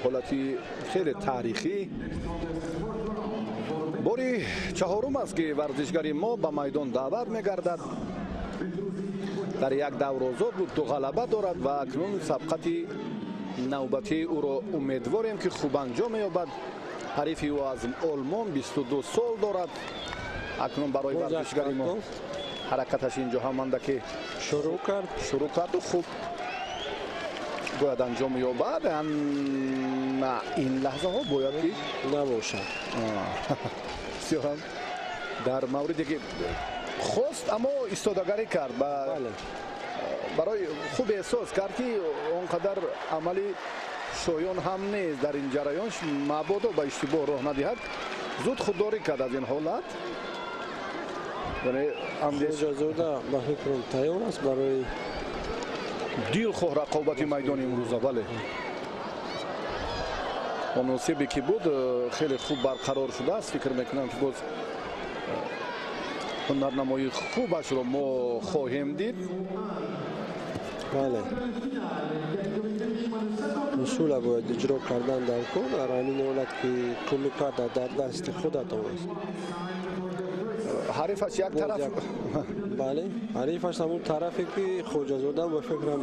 Ҳолати хеле таърихӣ. Бори чаҳорум аст, ки варзишгари мо ба майдон даъват мегардад. Дар як давр озод буд, ду ғалаба дорад ва акнун сабқати навбатии ӯро умедворем, ки хуб анҷом меёбад. Ҳарифи ӯ аз Олмон 22 сол дорад. Акнун барои варзишгари мо ҳаракаташ инҷо ҳам андаке шурӯъ кард, шурӯъ карду хуб бояд анҷом ёбад. На, ин лаҳзаҳо бояд ки набошад. Бисёрам дар мавриде ки хост, аммо истодагарӣ кард, барои хуб эҳсос кард, ки он қадар амали шоён ҳам нест дар ин ҷараён, мабодо ба иштибоҳ роҳ надиҳад. Зуд худдорӣ кард аз ин ҳолат. Хоҷазода ба фикрам тайёр аст барои дилхоҳ рақобати майдони имрӯза. Бале, муносибе ки буд хеле хуб барқарор шудааст. Фикр мекунам, ки боз ҳунарнамоии хубашро мо хоҳем дид. Бале, усула бояд иҷро кардан дар кор, дар ҳамин ҳолат ки кумиката дар дасти худатон аст. Ҳарифаш як тараф. Бале, ҳарифаш ҳамон тарафе, ки Хоҷазода ба фикрам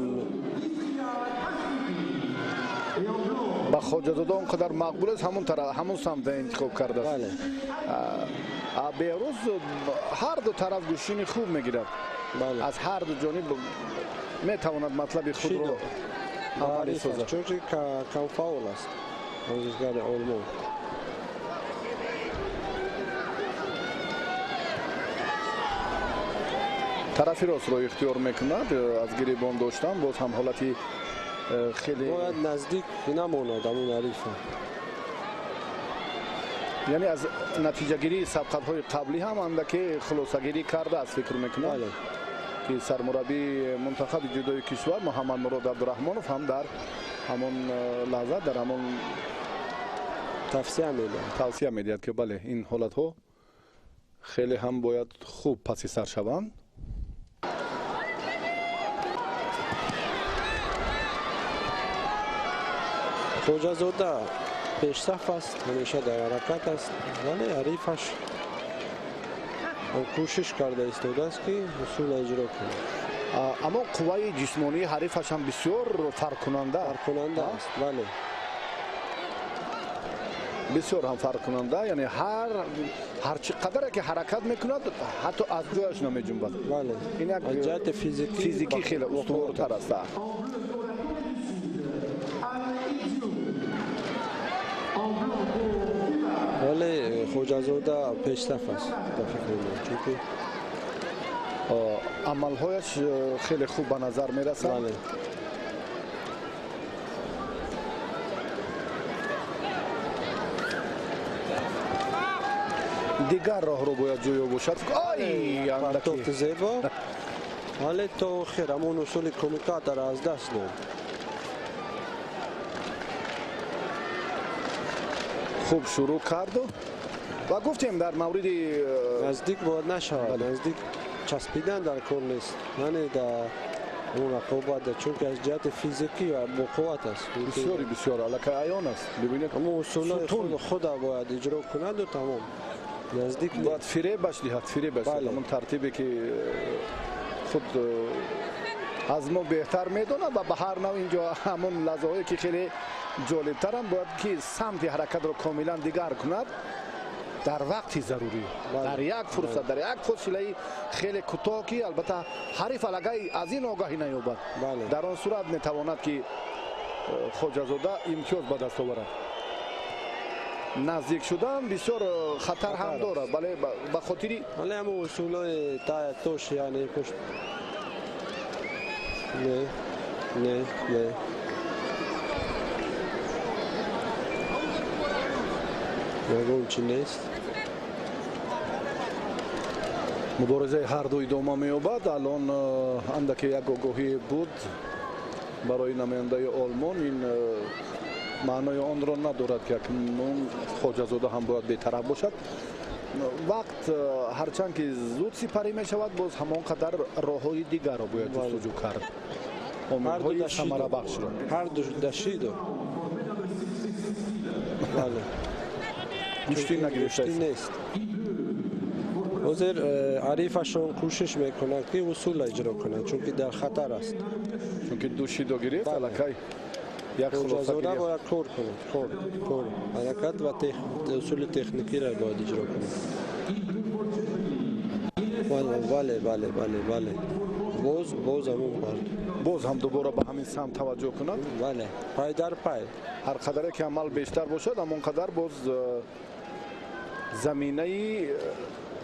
ба Хоҷазода он қадар мақбул аст, ҳамон тараф, ҳамон самта интихоб кардааст. Бале, Беҳрӯз ҳар ду тараф гӯштини хуб мегирад. Аз ҳар ду ҷониб метавонад матлаби худро амалӣ созад. Чунки камфаъол аст варзишгари Олмон. Тарафи ростро ихтиёр мекунад аз гирибон доштан. Боз ҳам ҳолати хеле бояд наздик намонад ҳамон ҳарифа. Яъне аз натиҷагирии сабқатҳои қаблӣ ҳам андаке хулосагирӣ кардааст, фикр мекунам, ки сармураббии мунтахаби ҷудои кишвар Муҳаммадмурод Абдураҳмонов ҳам дар ҳамон лаҳза дар ҳамон тавсия медиҳад, тавсия медиҳад, ки бале, ин ҳолатҳо хеле ҳам бояд хуб паси сар шаванд. Хоҷазода пешсаф аст, ҳамеша дар ҳаракат аст, вале ҳарифаш кӯшиш карда истодааст, ки усула иҷро кунад. Аммо қувваи ҷисмонии ҳарифаш ҳам бисёр фарқкунанда аст. Бале, бисёр ҳам фарқкунанда, яъне ҳар чӣ қадаре ки ҳаракат мекунад, ҳатто аз ҷояш намеҷунбад. Бале, ин як ҷиҳати физикӣ хеле устувортар аст. Вале Хоҷазода пешсаф аст ба фикри ман, чунки амалҳояш хеле хуб ба назар мерасад. Бале, дигар роҳро бояд ҷӯё бошад. Ай, партофти зебо, вале то охир ҳамон усули кумикатаро аз даст дод. Хуб шурӯъ карду ва гуфтем дар мавриди наздик бояд нашавад, наздик часпидан дар кор нест, яъне дар он рақобат, чунки аз ҷиҳати физикӣ ва боқувват аст. Бисёри бисёр аллакай аён аст. Бибинед, ҳамон усулҳои худа бояд иҷро кунаду тамом. Наздик бояд фиребаш диҳад, фиребаш, ҳамон тартибе ки худ аз мо беҳтар медонад ва ба ҳар нав инҷо ҳамон лаҳзаҳое ки хеле ҷолибтарам, бояд ки самти ҳаракатро комилан дигар кунад дар вақти зарурӣ, дар як фурсат, дар як фосилаи хеле кӯтоҳ, ки албатта ҳариф аллакай аз ин огаҳӣ наёбад. Дар он сурат метавонад, ки Хоҷазода имтиёз ба даст оварад. Наздик шудан бисёр хатар ҳам дорад, бале, ба хотири вале ҳамон усулҳои тош, яъне пушт не, не, не, ягон чи нест. Муборизаи ҳарду идома меёбад. Алон андаке як огоҳӣ буд барои намояндаи Олмон. Ин маънои онро надорад, ки акнун Хоҷазода ҳам бояд бетараф бошад. Вақт ҳарчанд ки зуд сипарӣ мешавад, боз ҳамон қадар роҳҳои дигарро бояд ҷустуҷӯ кард, омилҳои самарабахшро. Ҳарду дашиду. Бале. Гӯштӣ нагирифта нест. Ҳозир ҳарифашон кӯшиш мекунад, ки усул иҷро кунад, чунки дар хатар аст. Чунки ду шидо гирифт, аллакай як хулоса Хоҷазода бояд кор кунад, кор, кор, ҳаракат ва усули техникиро бояд иҷро кунад. Бале, бале, бале, бале, бале. Боз, боз ҳамон бард. Боз ҳам дубора ба ҳамин самт таваҷҷӯҳ кунад. Бале, пай дар пай. Ҳар қадаре ки амал бештар бошад, ҳамон қадар боз заминаи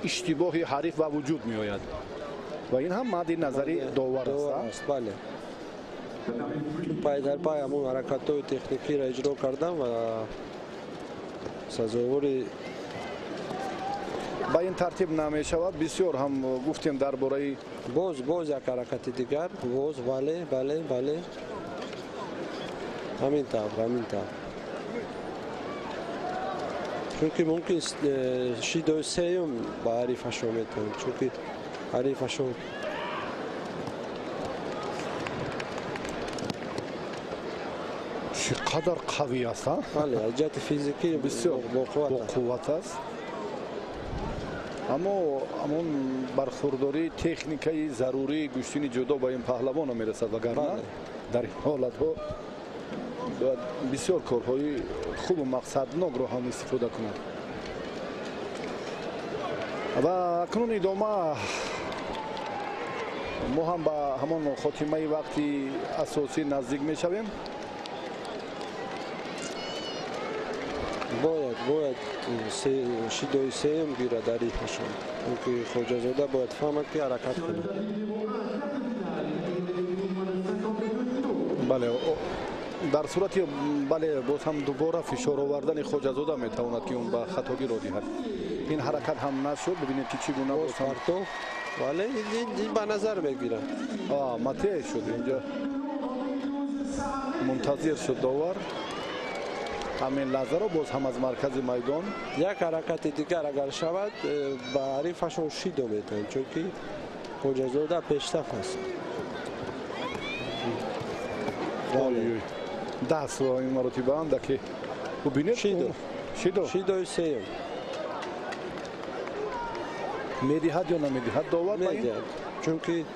иштибоҳи ҳариф ба вуҷуд меояд. Ва ин ҳам мадди назари довар аст. Бале. Пай дар пай ҳамон ҳаракатҳои техникиро иҷро кардан ва сазовори ба ин тартиб намешавад. Бисёр ҳам гуфтем дар бораи боз, боз як ҳаракати дигар, боз, бале, бале, бале. Ҳамин тавр, ҳамин тавр. Чунки мумкин шидои сеюм ба ҳарифашон метавонад, чунки ҳарифашон чӣ қадар қавӣ аст, а? Бале, аз ҷиҳати физикӣ бисёр боқувват боқувват аст. Аммо ҳамон бархурдории техникаи зарурии гӯштини ҷудо ба ин паҳлавон мерасад, вагарна дар ин ҳолатҳо бояд бисёр корҳои хубу мақсаднокро ҳам истифода кунад. Ва акнун идома мо ҳам ба ҳамон хотимаи вақти асосӣ наздик мешавем. Бояд, бояд шидои сеюм гирад ҳарифашон, чунки Хоҷазода бояд фаҳмад, ки ҳаракат кунад. Бале, дар сурати бале, боз ҳам дубора фишор овардани Хоҷазода метавонад, ки он ба хатогӣ ро диҳад. Ин ҳаракат ҳам нашуд. Бибинед, ки чӣ гуна боз партоф. Бале, ин ба назар мегирад. Мате шуд, инҷо мунтазир шуд довар ҳамин лаҳзаро, боз ҳам аз маркази майдон. Як ҳаракати дигар агар шавад, ба ҳарифашон шидо метавонад, чунки Хоҷазода пешсаф аст. Даст ин маротиба андаке бубинед. Шидо. Шидо. Шидои сеюм. Медиҳад ё намедиҳад довар? Медиҳад, чунки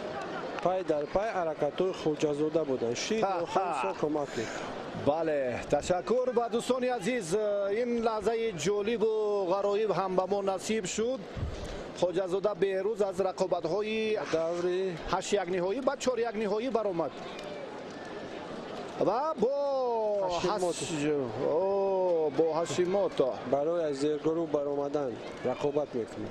пай дар пай ҳаракатҳои Хоҷазода буданд. Шидо хамсо кӯмак мекунад. Бале, ташаккур ба дӯстони азиз. Ин лаҳзаи ҷолибу ғароиб ҳам ба мо насиб шуд. Хоҷазода Беҳрӯз аз рақобатҳои даври 8-1 ниҳоӣ ба 4-1 ниҳоӣ баромад ва бо Ҳашимото барои аз зергурӯҳ баромадан рақобат мекунад.